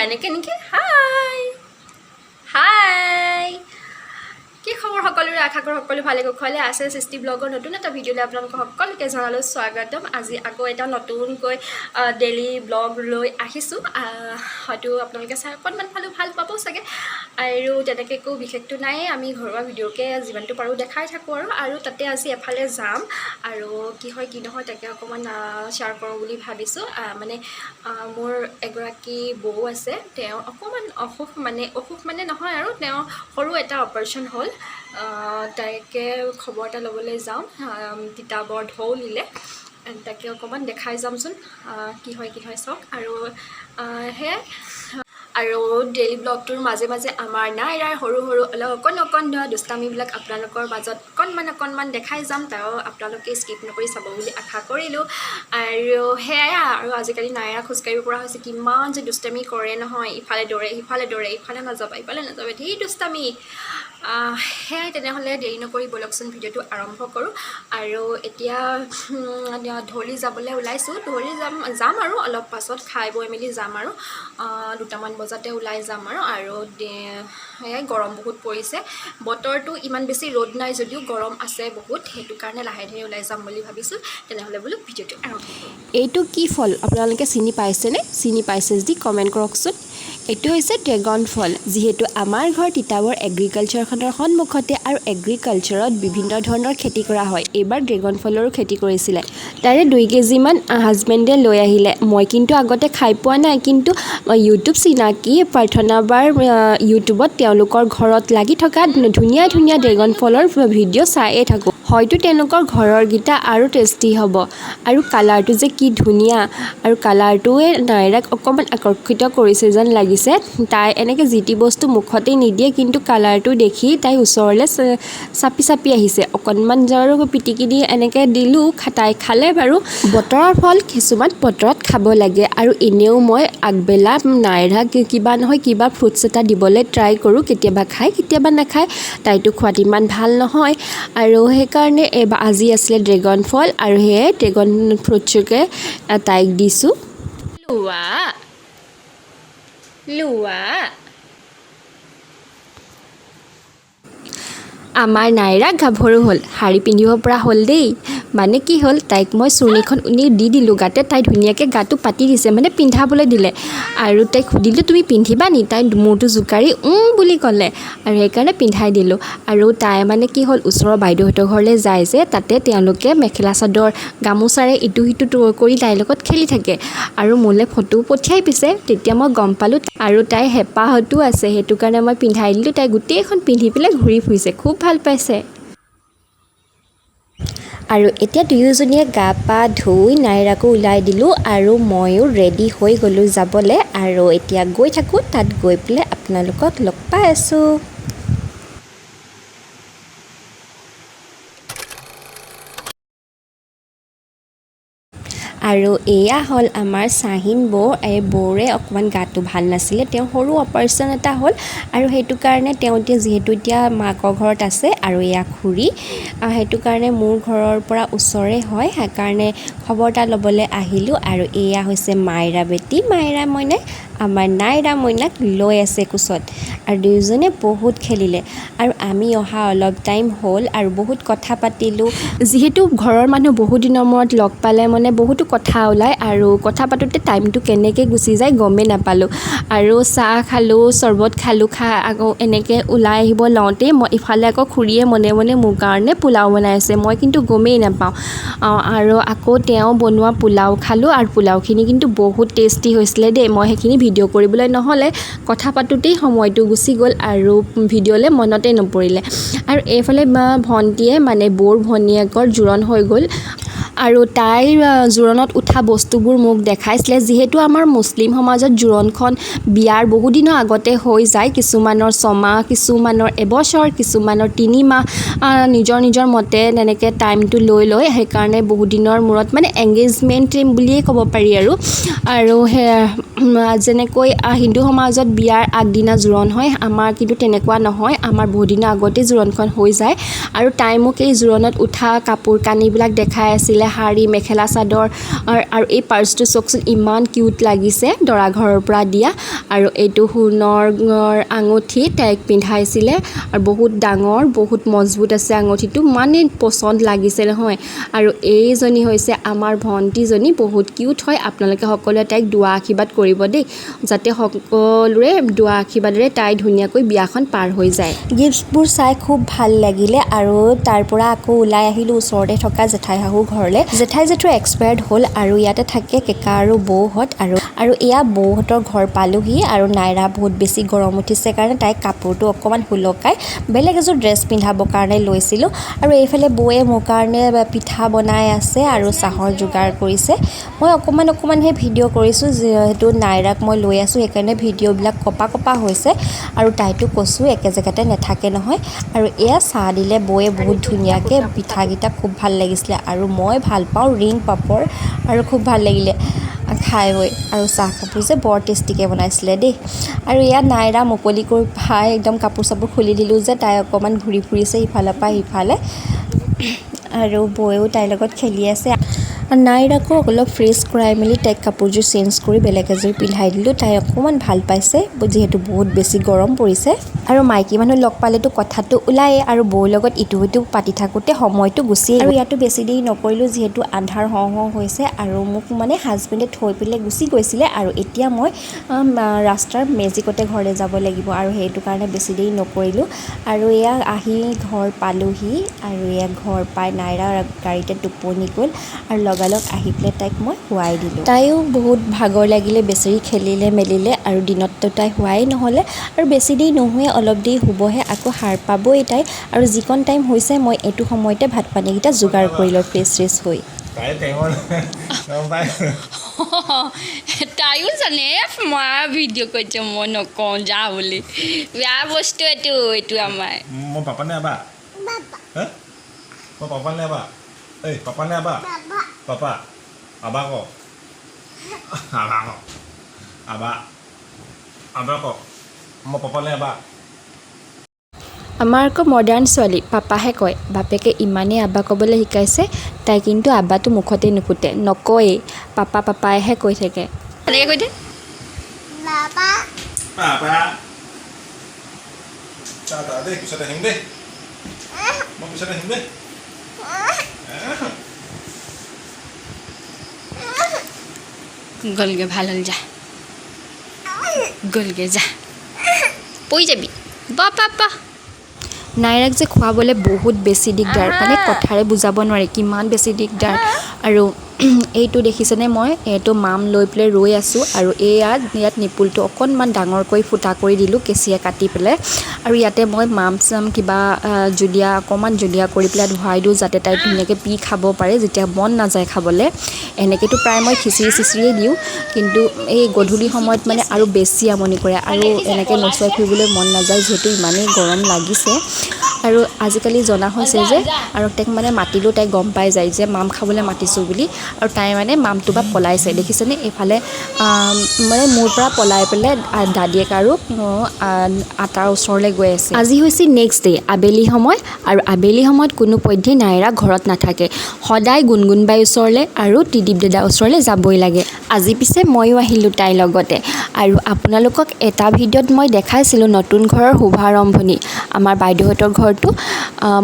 এনেকৈ নেকি? হাই হাই, কি খবৰ সকলোৰে? আশা কৰোঁ সকলো ভালে কুশলে আছে। সৃষ্টি ব্লগৰ নতুন এটা ভিডিঅ'লৈ আপোনালোকক সকলোকে জনালোঁ স্বাগতম। আজি আকৌ এটা নতুনকৈ ডেইলি ব্লগ লৈ আহিছোঁ। হয়তো আপোনালোকে চাই অকণমান হ'লেও ভাল পাব চাগে। আৰু তেনেকৈ একো বিশেষটো নাই, আমি ঘৰুৱা ভিডিঅ'কে যিমানটো পাৰোঁ দেখাই থাকোঁ আৰু আৰু তাতে আজি এফালে যাম আৰু কি হয় কি নহয় তাকে অকণমান শ্বেয়াৰ কৰোঁ বুলি ভাবিছোঁ। মানে মোৰ এগৰাকী বৌ আছে, তেওঁ অকণমান অসুখ, মানে অসুখ মানে নহয় আৰু তেওঁ সৰু এটা অপাৰেশ্যন হ'ল। তাকে খবৰ এটা ল'বলৈ যাওঁ। তিতাবৰ ঢৌলিলে তাকে অকণমান দেখাই যামচোন। কি হয় কি হয় চাওক। আৰু সেয়াই আৰু ডেইলি ব্লগটোৰ মাজে মাজে আমাৰ নাইৰাৰ সৰু সৰু অলপ অকণ অকণ ধৰা দুষ্টামিবিলাক আপোনালোকৰ মাজত অকণমান অকণমান দেখাই যাম। তেওঁ আপোনালোকে স্কিপ নকৰি চাব বুলি আশা কৰিলোঁ। আৰু সেয়াই আৰু আজিকালি নাইৰা খোজকাঢ়িব পৰা হৈছে, কিমান যে দুষ্টামি কৰে নহয়! ইফালে দৌৰে, সিফালে দৌৰে, ইফালে নাযাবা, ইফালে নাযাবা, ধেৰ দুষ্টামি। সেয়াই, তেনেহ'লে দেৰি নকৰি ব'লকচোন ভিডিঅ'টো আৰম্ভ কৰোঁ। আৰু এতিয়া ঢলি যাবলৈ ওলাইছোঁ। ঢলি যাম যাম আৰু অলপ পাছত খাই বৈ মেলি যাম আৰু 2টামান বজাতে ওলাই যাম আৰু। আৰু সেয়াই, গৰম বহুত পৰিছে, বতৰটো ইমান বেছি ৰ'দ নাই যদিও গৰম আছে বহুত, সেইটো কাৰণে লাহে ধীৰে ওলাই যাম বুলি ভাবিছোঁ। তেনেহ'লে বোলো ভিডিঅ'টো আৰম্ভ কৰোঁ। এইটো কি ফল আপোনালোকে চিনি পাইছেনে? চিনি পাইছে যদি কমেণ্ট কৰকচোন। এইটো হৈছে ড্ৰেগন ফল। যিহেতু আমাৰ ঘৰ তিতাবৰ এগ্ৰিকালচাৰখনৰ সন্মুখতে আৰু এগ্ৰিকালচাৰত বিভিন্ন ধৰণৰ খেতি কৰা হয়, এইবাৰ ড্ৰেগন ফলৰো খেতি কৰিছিলে। তাৰে 2 কেজিমান হাজবেণ্ডে লৈ আহিলে। মই কিন্তু আগতে খাই পোৱা নাই, কিন্তু ইউটিউব চিনাকি প্ৰাৰ্থনা বাৰ ইউটিউবত তেওঁলোকৰ ঘৰত লাগি থকা ধুনীয়া ধুনীয়া ড্ৰেগন ফলৰ ভিডিঅ' চায়ে থাকোঁ। হয়তো তেওঁলোকৰ ঘৰৰকেইটা আৰু টেষ্টি হ'ব। আৰু কালাৰটো যে কি ধুনীয়া! আৰু কালাৰটোৱে নাইৰাক অকণমান আকৰ্ষিত কৰিছে যেন লাগিছে। তাই এনেকৈ যি টি বস্তু মুখতেই নিদিয়ে, কিন্তু কালাৰটো দেখি তাই ওচৰলৈ চাপি চাপি আহিছে। অকণমান আৰু পিটিকি দি এনেকৈ দিলোঁ, তাই খালে বাৰু। বতৰৰ ফল কিছুমান বতৰত খাব লাগে। আৰু এনেও মই আগবেলা নাইৰাক কিবা নহয় কিবা ফ্ৰুটছ এটা দিবলৈ ট্ৰাই কৰোঁ। কেতিয়াবা খায়, কেতিয়াবা নাখায়। তাইতো খোৱাত ইমান ভাল নহয় আৰু সেইকাৰণে এইবাৰ আজি আছিলে ড্ৰেগন ফল আৰু সেয়াই ড্ৰেগন ফ্ৰুটছকে তাইক দিছোঁ। লোৱা লোৱা। আমাৰ নাইৰা গাভৰু হ'ল, শাৰী পিন্ধিব পৰা হ'ল দেই। মানে কি হ'ল, তাইক মই চুৰ্ণীখন উনি দি দিলোঁ গাতে, তাই ধুনীয়াকৈ গাটো পাতি দিছে, মানে পিন্ধাবলৈ দিলে। আৰু তাইক সুধিলোঁ, তুমি পিন্ধিবা নি? তাই মূৰটো জোকাৰি বুলি ক'লে আৰু সেইকাৰণে পিন্ধাই দিলোঁ। আৰু তাই মানে কি হ'ল, ওচৰৰ বাইদেউহঁতৰ ঘৰলৈ যায় যে, তাতে তেওঁলোকে মেখেলা চাদৰ গামোচাৰে ইটো সিটো কৰি তাইৰ লগত খেলি থাকে আৰু মোলৈ ফটো পঠিয়াই পিছে, তেতিয়া মই গম পালোঁ। আৰু তাইৰ হেঁপাহতো আছে, সেইটো কাৰণে মই পিন্ধাই দিলোঁ। তাই গোটেইখন পিন্ধি পেলাই ঘূৰি ফুৰিছে, খুব ভাল পাইছে। আৰু এতিয়া দুয়োজনীয়ে গা পা ধুই নাইৰাকো ওলাই দিলোঁ আৰু ময়ো ৰেডি হৈ গ'লোঁ যাবলৈ। আৰু এতিয়া গৈ থাকোঁ, তাত গৈ পেলাই আপোনালোকক লগ পাই আছোঁ। আৰু এয়া হ'ল আমাৰ চাহিন বৌ। এই বৌৰে অকণমান গাটো ভাল নাছিলে, তেওঁ সৰু অপাৰেশ্যন এটা হ'ল আৰু সেইটো কাৰণে তেওঁ এতিয়া যিহেতু এতিয়া মাকৰ ঘৰত আছে। আৰু এয়া খুৰী, সেইটো কাৰণে মোৰ ঘৰৰ পৰা ওচৰে হয়, সেইকাৰণে খবৰ এটা ল'বলৈ আহিলোঁ। আৰু এয়া হৈছে মাইৰা বেটী, মাইৰা মইনাই আমাৰ নাইৰা মইনাক লৈ আছে কোচত আৰু দুয়োজনে বহুত খেলিলে। আৰু আমি অহা অলপ টাইম হ'ল আৰু বহুত কথা পাতিলোঁ। যিহেতু ঘৰৰ মানুহ বহুত দিনৰ মূৰত লগ পালে মানে বহুতো কথা ওলায় আৰু কথা পাতোঁতে টাইমটো কেনেকৈ গুচি যায় গমেই নাপালোঁ। আৰু চাহ খালোঁ, চৰ্বত খালোঁ, খাই আকৌ এনেকৈ ওলাই আহিব লওঁতেই মই ইফালে আকৌ খুৰীয়ে মনে মনে মোৰ কাৰণে পোলাও বনাই আছে, মই কিন্তু গমেই নাপাওঁ। আৰু আকৌ তেওঁ বনোৱা পোলাও খালোঁ আৰু পোলাওখিনি কিন্তু বহুত টেষ্টি হৈছিলে দেই। মই সেইখিনি ভিডিঅ' কৰিবলৈ নহ'লে, কথা পাতোঁতেই সময়টো গুচি গ'ল আৰু ভিডিঅ'লৈ মনতেই নপৰিলে। আৰু এইফালে ভণ্টীয়ে, মানে বৌৰ ভনীয়েকৰ জোৰোণ হৈ গ'ল আৰু তাইৰ জোৰোণত উঠা বস্তুবোৰ মোক দেখাইছিলে। যিহেতু আমাৰ মুছলিম সমাজত জোৰোণখন বিয়াৰ বহুদিনৰ আগতে হৈ যায়, কিছুমানৰ 6 মাহ, কিছুমানৰ এবছৰ, কিছুমানৰ 3 মাহ, নিজৰ নিজৰ মতে তেনেকৈ টাইমটো লৈ লয়। সেইকাৰণে বহুদিনৰ মূৰত, মানে এংগেজমেণ্ট বুলিয়ে ক'ব পাৰি। আৰু আৰু সেয়া যেনেকৈ হিন্দু সমাজত বিয়াৰ আগদিনা জোৰোণ হয়, আমাৰ কিন্তু তেনেকুৱা নহয়, আমাৰ বহুদিনৰ আগতেই জোৰোণখন হৈ যায়। আৰু তাই মোক এই জোৰোণত উঠা কাপোৰ কানিবিলাক দেখাই আছে। আছিলে, শাৰী, মেখেলা চাদৰ। আৰু এই পাৰ্চটো চাওকচোন, ইমান কিউট লাগিছে, দৰা ঘৰৰ পৰা দিয়া। আৰু এইটো সোণৰ আঙুঠি তাইক পিন্ধাইছিলে আৰু বহুত ডাঙৰ, বহুত মজবুত আছে আঙুঠিটো, ইমানেই পচন্দ লাগিছে নহয়। আৰু এইজনী হৈছে আমাৰ ভণ্টিজনী, বহুত কিউট হয়। আপোনালোকে সকলোৱে তাইক দোৱা আশীৰ্বাদ কৰিব দেই, যাতে সকলোৰে দোৱা আশীৰ্বাদেৰে তাই ধুনীয়াকৈ বিয়াখন পাৰ হৈ যায়। গিফ্টবোৰ চাই খুব ভাল লাগিলে আৰু তাৰ পৰা আকৌ ওলাই আহিলোঁ ওচৰতে থকা জেঠাই শাহুৰ ঘৰলৈ। জেঠাই জেঠু এক্সপায়াৰ্ড হ'ল আৰু ইয়াতে থাকে কেকা আৰু বৌহঁত। আৰু আৰু এয়া বৌহঁতৰ ঘৰ পালোহি আৰু নাইৰা বহুত বেছি গৰম উঠিছে কাৰণে তাইক কাপোৰটো অকণমান সুলকাই বেলেগ এযোৰ ড্ৰেছ পিন্ধাবৰ কাৰণে লৈছিলোঁ। আৰু এইফালে বৌয়ে মোৰ কাৰণে পিঠা বনাই আছে আৰু চাহৰ যোগাৰ কৰিছে। মই অকণমান অকণমানহে ভিডিঅ' কৰিছোঁ, যিহেতু নাইৰাক মই লৈ আছোঁ, সেইকাৰণে ভিডিঅ'বিলাক কপা কপা হৈছে। আৰু তাইতো কৈছোঁ একে জেগাতে নাথাকে নহয়। আৰু এয়া চাহ দিলে বৌয়ে বহুত ধুনীয়াকৈ, পিঠাকেইটা খুব ভাল লাগিছিলে আৰু মই ভাল পাওঁ ৰিং পাপৰ আৰু খুব ভাল লাগিলে খাই বৈ। আৰু চাহ কাপোৰ যে বৰ টেষ্টিকৈ বনাইছিলে দেই। আৰু এয়া নাইৰা মুকলি কৰি পাই একদম কাপোৰ চাপোৰ খুলি দিলোঁ যে তাই অকণমান ঘূৰি ফুৰিছে ইফালৰ পৰা সিফালে আৰু বৌয়েও তাইৰ লগত খেলি আছে। নাইৰাকো অলপ ফ্ৰেছ কৰাই মেলি তাইক কাপোৰযোৰ চেঞ্জ কৰি বেলেগ এযোৰ পিন্ধাই দিলোঁ। তাই অকণমান ভাল পাইছে, যিহেতু বহুত বেছি গৰম পৰিছে। আৰু মাইকী মানুহ লগ পালেতো কথাটো ওলায়েই আৰু বৌৰ লগত ইটো সিটো পাতি থাকোঁতে সময়টো গুচি। আৰু ইয়াতো বেছি দেৰি নকৰিলোঁ, যিহেতু আন্ধাৰ হওঁ হওঁ হৈছে আৰু মোক মানে হাজবেণ্ডে থৈ পেলাই গুচি গৈছিলে। আৰু এতিয়া মই ৰাস্তাৰ মেজিকতে ঘৰলৈ যাব লাগিব আৰু সেইটো কাৰণে বেছি দেৰি নকৰিলোঁ। আৰু এয়া আহি ঘৰ পালোহি আৰু এয়া ঘৰ পাই নাইৰা গাড়ীতে টোপনি গ'ল আৰু লগালগ আহি পেলাই তাইক মই শুৱাই দিলোঁ। তাইও বহুত ভাগৰ লাগিলে, বেচেৰি খেলিলে মেলিলে আৰু দিনততো তাই শুৱাই নহ'লে আৰু বেছি দেৰি নুশুৱে, অলপ দেৰি শুবহে, আকৌ সাৰ পাবই তাই। আৰু যিকণ টাইম হৈছে মই এইটো সময়তে ভাত পানীকেইটা যোগাৰ কৰি লওঁ ফ্ৰেছ শ্ৰেছ হৈ। তাইও জানে মা ভিডিঅ' কৰিছে, মই নকওঁ যা বুলি, বেয়া বস্তু এইটো, এইটো আমাৰ। মই পাপা নে আবা? মই পাপা নে আবা? এই পাপা নে আবা? পাপা। আবা ক, আবা ক, আবা, আবা ক, মই পাপা নে আবা? আমাৰ আকৌ মডাৰ্ণ ছোৱালী, পাপাহে কয়। বাপেকে ইমানেই আবা ক'বলৈ শিকাইছে তাই, কিন্তু আবাটো মুখতেই নুফুটে, নকয়েই, পাপা পাপাইহে কৈ থাকে। এনেকৈ কৈ দে পাপা। টাটা দেই, পিছত আহিম দেই, মই পিছত আহিম দেই। গ'লগৈ, ভাল হ'ল, যা, গ'লগৈ, যা, পৰি যাবি বা পাপা। নাইৰাক যে খুৱাবলৈ বহুত বেছি দিগদাৰ, মানে কথাৰে বুজাব নোৱাৰি কিমান বেছি দিগদাৰ। আৰু এইটো দেখিছেনে, মই এইটো মাম লৈ পেলাই ৰৈ আছোঁ আৰু এয়া ইয়াত নিপুলটো অকণমান ডাঙৰকৈ ফুটা কৰি দিলোঁ কেঁচিয়ে কাটি পেলাই। আৰু ইয়াতে মই মাম চাম কিবা জুলীয়া অকণমান জুলীয়া কৰি পেলাই ধুৱাই দিওঁ, যাতে তাই ধুনীয়াকৈ পি খাব পাৰে যেতিয়া মন নাযায় খাবলৈ। এনেকৈতো প্ৰায় মই খিচিৰি চিচিৰিয়ে দিওঁ, কিন্তু এই গধূলি সময়ত মানে আৰু বেছি আমনি কৰে আৰু এনেকৈ নচুৱাই ফুৰিবলৈ মন নাযায়, যিহেতু ইমানেই গৰম লাগিছে। আৰু আজিকালি জনা হৈছে যে আৰু তাইক মানে মাতিলেও তাই গম পাই যায় যে মাম খাবলৈ মাতিছোঁ বুলি, আৰু তাই মানে মামটো বা পলাইছে দেখিছেনে, এইফালে মানে মোৰ পৰা পলাই পেলাই দাদীয়েক আৰু আটাৰ ওচৰলৈ গৈ আছে। আজি হৈছে নেক্সট ডে, আবেলি সময়। আৰু আবেলি সময়ত কোনো পধ্যেই নাইৰা ঘৰত নাথাকে, সদায় গুণগুণ বাই ওচৰলৈ আৰু ত্ৰিদীপ দাদাৰ ওচৰলৈ যাবই লাগে। আজি পিছে ময়ো আহিলোঁ তাইৰ লগতে। আৰু আপোনালোকক এটা ভিডিঅ'ত মই দেখাইছিলোঁ নতুন ঘৰৰ শুভাৰম্ভণি, আমাৰ বাইদেউহঁতৰ ঘৰটো,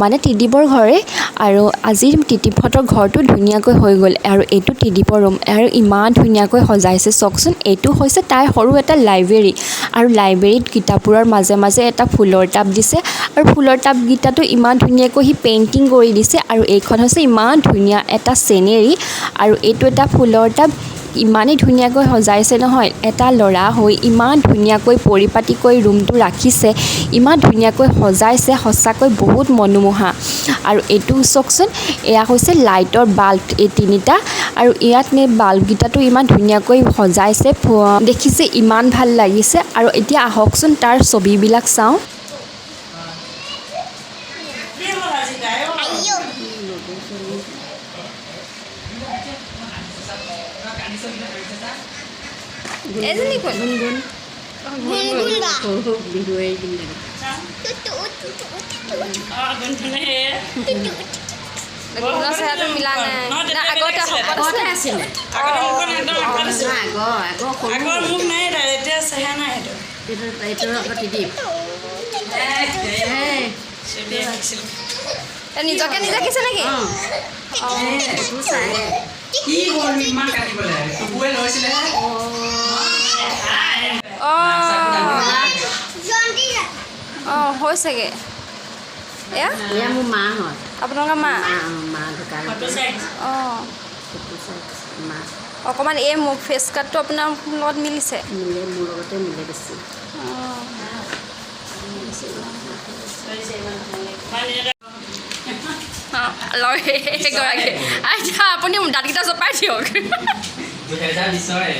মানে ত্ৰিদীপৰ ঘৰে। আৰু আজি ত্ৰিদীপহঁতৰ ঘৰটো ধুনীয়াকৈ হৈ গ'ল। আৰু এইটো ত্ৰিদীপৰ ৰুম আৰু ইমান ধুনীয়াকৈ সজাইছে চাওকচোন। এইটো হৈছে তাইৰ সৰু এটা লাইব্ৰেৰী আৰু লাইব্ৰেৰীত কিতাপবোৰৰ মাজে মাজে এটা ফুলৰ টাব দিছে আৰু ফুলৰ টাবকেইটাতো ইমান ধুনীয়াকৈ সি পেইণ্টিং কৰি দিছে। আৰু এইখন হৈছে ইমান ধুনীয়া এটা চিনেৰী আৰু এইটো এটা ফুলৰ টাব ইমানেই ধুনীয়াকৈ সজাইছে নহয়, এটা ল'ৰা হৈ ইমান ধুনীয়াকৈ পৰিপাটিকৈ ৰুমটো ৰাখিছে, ইমান ধুনীয়াকৈ সজাইছে, সঁচাকৈ বহুত মনোমোহা। আৰু এইটো চাওকচোন, এয়া হৈছে লাইটৰ বাল্ব এই তিনিটা আৰু ইয়াত এই বাল্বকেইটাতো ইমান ধুনীয়াকৈ সজাইছে, দেখিছে ইমান ভাল লাগিছে। আৰু এতিয়া আহকচোন তাৰ ছবিবিলাক চাওঁ। এজনী কোন? আপোনাৰ চেহেৰাটো মিলা নাই। নহয়, না, তেতিয়া আগতে বেলেগ আছিলে। শকত আগতে আছিলে। আছিলে। আগতে মুখখন একদম শকত আছিলে। নহয়, আগৰ সৰু। আগৰ মুখ নাই তাইৰ, এতিয়া চেহেৰা নাই সেইটো। এইটো আকৌ ত্ৰিদীপ। এই, চুলি আঁকিছিল। এ, নিজকে নিজে দেখিছে নেকি? অঁ, এইটো চাই। কি হ'ল ইমান কাটিবলৈ চকুৱে লৈছিলেহে। অঁ অঁ, হৈছেগে। এয়া এয়া মোৰ মা হয়। আপোনালোকৰ মা? মা, অঁ, মা ঢুকালে। ফটো চাই আহিছে। অঁ। ফটো চাই মা। অকণমান এই মোক ফেচ কাটটো আপোনাৰ লগত মিলিছে। মিলে, মোৰ লগতে মিলে বেছি। অঁ। ধৰিছে ইমান ধুনীয়াকে। ইমান ধুনীয়াকে। অঁ, লগ এগৰাকী আইতা, আপুনি দাঁতকেইটা জপাই দিয়ক। 2020ৰে।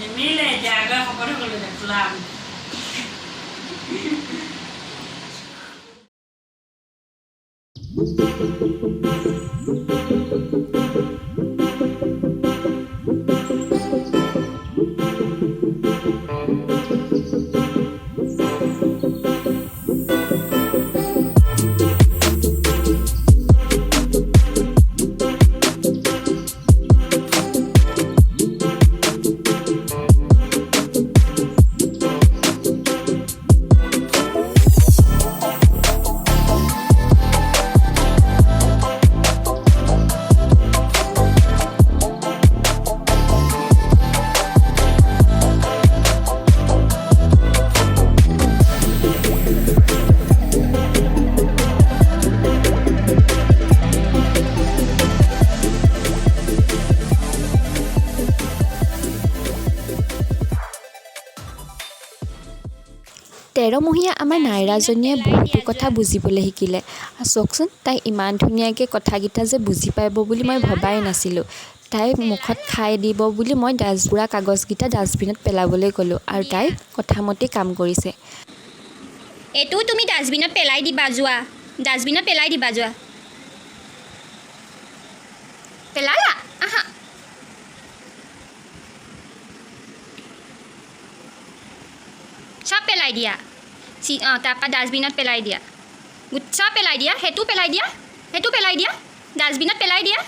নিমিলে এতিয়া, আগৰ শকত হৈ গ'লো এতিয়া, ফুলা। 13মহীয়া আমাৰ নাইৰাজনীয়ে বহুতো কথা বুজিবলৈ শিকিলে। আৰু চাওকচোন, তাই ইমান ধুনীয়াকৈ কথাকেইটা যে বুজি পাব বুলি মই ভবাই নাছিলোঁ। তাই মুখত খাই দিব বুলি মই বুঢ়া কাগজকেইটা ডাষ্টবিনত পেলাবলৈ ক'লোঁ আৰু তাই কথামতেই কাম কৰিছে। এইটোও তুমি ডাষ্টবিনত পেলাই দিবা যোৱা, ডাষ্টবিনত পেলাই দিবা যোৱা। পেলালা? আহা, চব পেলাই দিয়া। অঁ, তাৰপৰা ডাষ্টবিনত পেলাই দিয়া। চব পেলাই দিয়া, সেইটো পেলাই দিয়া, সেইটো পেলাই দিয়া, ডাষ্টবিনত পেলাই দিয়া।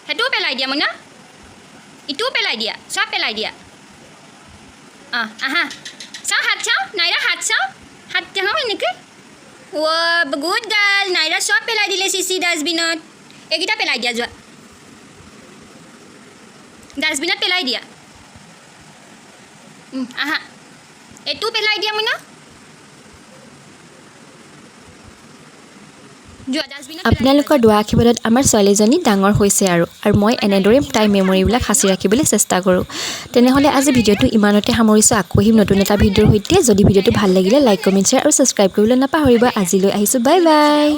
সেইটোও পেলাই দিয়া মইনা, ইটোও পেলাই দিয়া, চব পেলাই দিয়া। অঁ, আহা, চাওঁ হাত, চাওঁ নাইৰা হাত, চাওঁ হাত, চাওঁ এনেকৈ। অ' গুড গাৰ্ল নাইৰা, চব পেলাই দিলে চিচি ডাষ্টবিনত। এইকেইটা পেলাই দিয়া যোৱা, ডাষ্টবিনত পেলাই দিয়া। আহা, এইটোও পেলাই দিয়া মইনা, যোৱা ডাষ্টবিনত পেলাই দিয়া। আপোনালোকৰ দোৱা আশীৰ্বাদত আমাৰ ছোৱালীজনী ডাঙৰ হৈছে আৰু মই এনেদৰেই তাইৰ মেমৰিবিলাক সাঁচি ৰাখিবলৈ চেষ্টা কৰোঁ। তেনেহ'লে আজি ভিডিঅ'টো ইমানতে সামৰিছোঁ। আকৌ আহিম নতুন এটা ভিডিঅ'ৰ সৈতে। যদি ভিডিঅ'টো ভাল লাগিলে লাইক, কমেণ্ট, শ্বেয়াৰ আৰু ছাবস্ক্ৰাইব কৰিবলৈ নাপাহৰিব। আজিলৈ আহিছোঁ, বাই বাই।